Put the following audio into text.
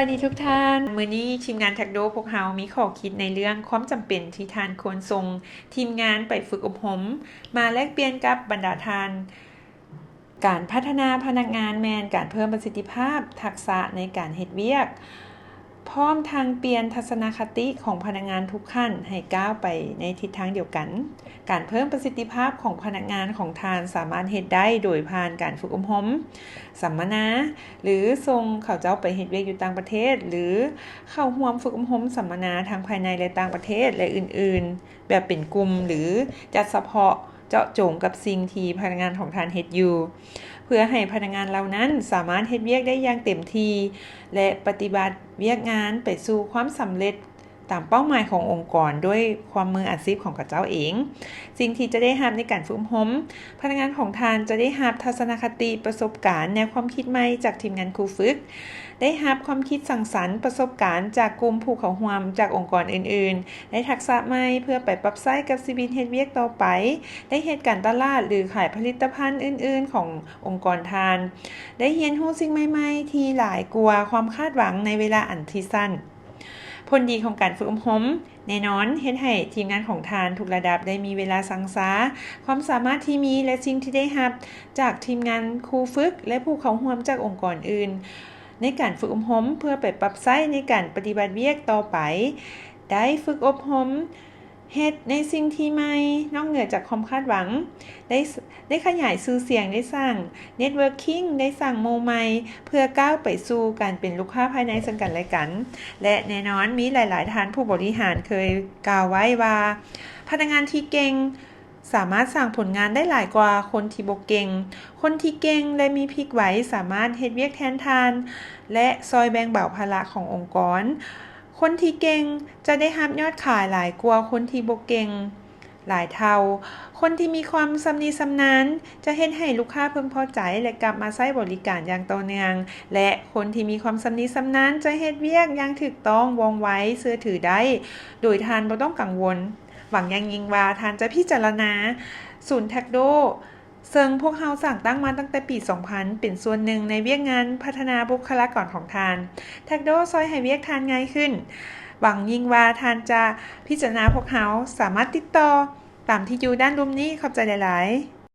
ສະບາຍດີທຸກທ່ານ, ມື້ນີ້ທີມງານແທັກໂດພວກເຮົາມີຂໍ້ຄິດໃນເລື່ອງຄວາມຈຳເປັນທີ່ທ່ານຄວນສົ່ງທີມງານໄປຝຶກອົບຮົມ ມາແລກປ່ຽນກັບບັນດາທ່ານ. ການພັດທະນາພະນັກງານແມ່ນການເພີ່ມປະສິດທິພາບ, ທັກສະໃນການເຮັດວຽກ, ພ້ອມທັງປ່ຽນທັດສະນະຄະຕິຂອງພະນັກງານທຸກຂັ້ນໃຫ້ກ້າວໄປໃນທິດທາງດຽວກັນ. ການເພີ່ມປະສິດທິພາບຂອງພະນັກງານຂອງທ່ານສາມາດເຮັດໄດ້ໂດຍຜ່ານການຝຶກອົບຮົມ, ສຳມະນາ ຫຼື ສົ່ງເຂົາເຈົ້າໄປເຮັດວຽກຢູ່ຕ່າງປະເທດ ຫຼື ເຂົ້າຮ່ວມຝຶກອົບຮົມສຳມະນາທັງພາຍໃນ ແລະ ຕ່າງປະເທດ ແລະ ອື່ນໆ ແບບເປັນກຸ່ມ ຫຼື ຈັດສະເພາະເຈາະຈົງກັບສິ່ງທີ່ພະນັກງານຂອງທ່ານເຮັດຢູ່ ເພື່ອໃຫ້ພະນັກງານເຫຼົ່ານັ້ນສາມາດເຮັດວຽກໄດ້ຢ່າງເຕັມທີ່ ແລະ ປະຕິບັດວຽກງານໄປສູ່ຄວາມສຳເລັດ ຕາມເປົ້າໝາຍຂອງອົງກອນດ້ວຍຄວາມມືອາຊີບຂອງເຂົາເຈົ້າເອງ. ສິ່ງທີ່ຈະໄດ້ຮັບໃນການຝຶກອົບຮົມ, ພະນັກງານຂອງທ່ານຈະໄດ້ຮັບທັດສະນະຄະຕິ, ປະສົບການ, ແນວຄວາມຄິດໃໝ່ຈາກທີມງານຄູຝຶກ, ໄດ້ຮັບຄວາມຄິດສ້າງສັນ, ປະສົບການຈາກກຸ່ມຜູ້ເຂົ້າຮ່ວມຈາກອົງກອນອື່ນໆ, ໄດ້ທັກສະໃໝ່ເພື່ອໄປປັບໃຊ້ກັບຊີວິດເຮັດວຽກຕໍ່ໄປ, ໄດ້ເຮັດການຕະຫຼາດ ຫຼື ຂາຍຜະລິດຕະພັນອື່ນໆຂອງອົງກອນທ່ານ, ໄດ້ຮຽນຮູ້ສິ່ງໃໝ່ໆທີ່ຫຼາຍກວ່າຄວາມຄາດຫວັງໃນເວລາອັນທີ່ສັ້ນ. ຜົນດີຂອງການຝຶກອົບຮົມ ແນ່ນອນເຮັດໃຫ້ທີມງານຂອງທ່ານທຸກລະດັບໄດ້ມີເວລາສັງສາຄວາມສາມາດທີ່ມີ ແລະ ສິ່ງທີ່ໄດ້ຮັບຈາກທີມງານຄູຝຶກ ແລະ ຜູ້ເຂົ້າຮ່ວມຈາກອົງກອນອື່ນ ໃນການຝຶກອົບຮົມເພື່ອໄປປັບໃຊ້ໃນການປະຕິບັດວຽກຕໍ່ໄປ, ໄດ້ຝຶກອົບຮົມ ເຮັດໃນສິ່ງທີ່ໃໝ່ນອກເໜືອຈາກຄວາມຄາດຫວັງ, ໄດ້ ໄດ້ຂະຫຍາຍຊື່ສຽງ, ໄດ້ສ້າງ networking, ໄດ້ສ້າງໝູ່ໃໝ່ ເພື່ອກ້າວໄປສູ່ການເປັນລູກຄ້າພາຍໃນເຊິ່ງກັນແລະກັນ ແລະ ແນ່ນອນມີຫຼາຍໆທ່ານຜູ້ບໍລິຫານເຄີຍກ່າວໄວ້ວ່າ ພະນັກງານທີ່ເກັ່ງສາມາດສ້າງຜົນງານໄດ້ຫຼາຍກວ່າຄົນທີ່ບໍ່ເກັ່ງ. ຄົນທີ່ເກັ່ງ ແລະ ມີພິກໄວສາມາດເຮັດວຽກແທນທ່ານ ແລະ ຊ່ອຍແບ່ງເບົາພາລະຂອງອົງກອນ. ຄົນທີ່ເກັ່ງຈະໄດ້ຮັບຍອດຂາຍຫຼາຍກວ່າຄົນທີ່ບໍ່ເກັ່ງຫຼາຍເທົ່າ. ຄົນທີ່ມີຄວາມຊຳນິຊຳນານຈະເຮັດໃຫ້ລູກຄ້າເພິ່ງພໍໃຈ ແລະ ກັບມາໃຊ້ບໍລິການຢ່າງຕໍ່ເນື່ອງ ແລະ ຄົນທີ່ມີຄວາມຊຳນິຊຳນານຈະເຮັດວຽກຢ່າງຖືກຕ້ອງ, ວ່ອງໄວ, ເຊື່ອຖືໄດ້ ໂດຍທ່ານບໍ່ຕ້ອງກັງວົນ. ຫວັງຢ່າງຍິ່ງວ່າທ່ານຈະພິຈາລະນາສູນແທັກໂດ ເຊິ່ງພວກເຮົາສ້າງຕັ້ງມາຕັ້ງແຕ່ປີສອງພັນ ເປັນສ່ວນໜຶ່ງໃນວຽກງານພັດທະນາບຸກຄະລາກອນຂອງທ່ານ. ແທັກໂດຊ່ອຍໃຫ້ວຽກທ່ານງ່າຍຂຶ້ນ. ຫວັງຍິ່ງວ່າທ່ານຈະພິຈາລະນາພວກເຮົາ. ສາມາດຕິດຕໍ່ຕາມທີ່ຢູ່ດ້ານລຸ່ມນີ້. ຂອບໃຈຫຼາຍໆ.